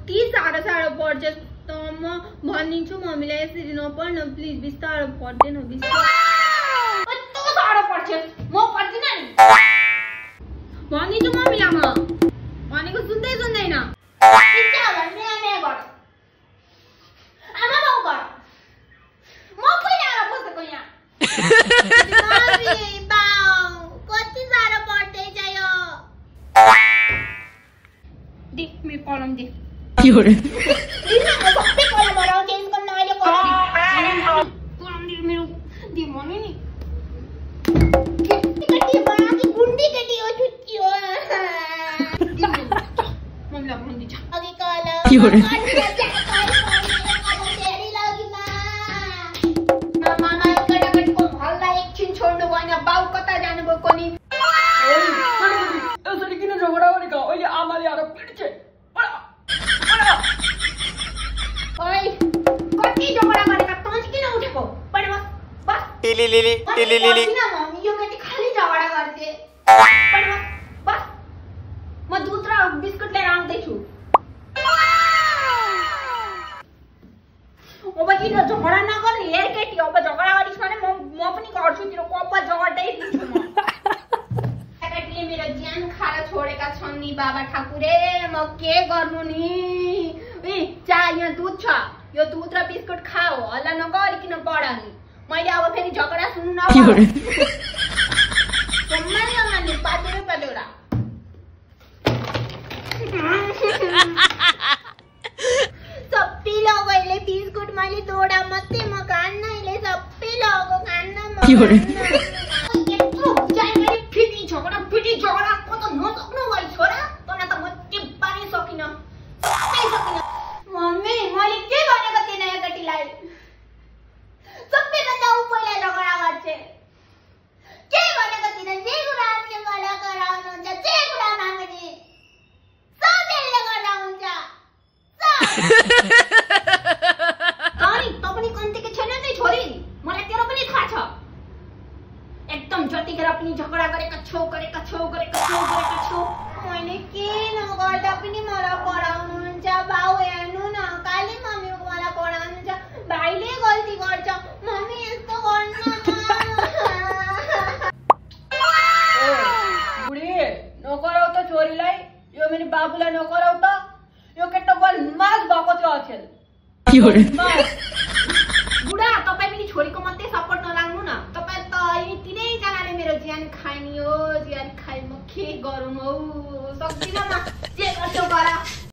कति साह्रो साह्रो पर्छ त म भनिदिन्छु मम्मीलाई यसरी नपढ्न प्लिज बिस्तारो पढ्दैन कस्तो साह्रो पर्छ म पढ्दिन नि भनिदिन्छु मम्मीलाई म भनेको सुन्दै सुन्दैन इच्छा होला म्यामे गर आमा बाउ गर म पहिला आएर बसेको यहाँ मम्मी बाउ कति साह्रो पर्दैछ यो दे मेरो कलम दे के हो रे सबै कलम हराउ चेन्ज गर्न अहिले कलम दे मेरो दे भन्नु नि केटी बाकी गुन्डी केटी हो छुट्टी हो मम्मीलाई भनिदिन्छ अघि कलम के हो रे मामा केटाकेटीको हल्ला एकछिन छोड्नु भएन बाउ कता जानुभयो कोनी यसरी किन झगडा गरेका अहिले आमाले आएर पिट्छ ओइ कति झगडा गरेका तँ चाहिँ किन उठेको पढ बस बस टिलिलिली किन मम्मी यो केटी खाली झगडा गर्थे पढ बस म दुध र बिस्कुट लिएर आउँदैछु अब किन झगडा नगर हेर केटी अब झगडा गरिस् भने म पनि गर्छु तिम्रो कपाल झगड्दै दिन्छु म केटीले मेरो ज्यान खाएर छोडेका छन् नि बाबा ठाकुरे म के गर्नु नि ए चा यहाँ दुध छ यो दुध र बिस्कुट खाऊ हल्ला नगरिकन पढ नि मैले अब फेरि झगडा सुन्नु नपर्यो सम्मान पादेरा सबै लगैले बिस्कुट मैले तोडा मात्रै म खान्नैले सबै लगो खान्न म झगडा कता नसक्नु भयो छोरा तँलाई त म के पानी सकिन मम्मी मैले के भनेको थिएन यो केटीलाई सबैभन्दा ऊ पहिला झगडा गर्छ के भनेको थिएन जे कुरा हामीले गरा गराउनुहुन्छ जे कुरा माग्ने सबैले गर्दा हुन्छ अनि त पनि कन्तेको छैन नि छोरी मलाई तेरो पनि थाहा छ एकदम जतिखेर पनि झगडा गरेका छौ मैले के नगर्दा पनि मलाई पढाउनुहुन्छ बाउ हेर्नु न काली मम्मी मलाई पढाउनुहुन्छ भाइले गल्ती गर्छ मम्मी यस्तो गर्नु बुढी नगराउ त छोरीलाई यो मेरो बाबुलाई नगराउ त यो केटा बदमास भएको थियो अचेल बुढा तपाईँ पनि छोरीको मात्रै सपोर्ट नलाग्नु न तपाईँ त तिनैजनाले मेरो ज्यान खाइनी हो ज्यान खाइ म के गरौँ हौ सक्दिनँ म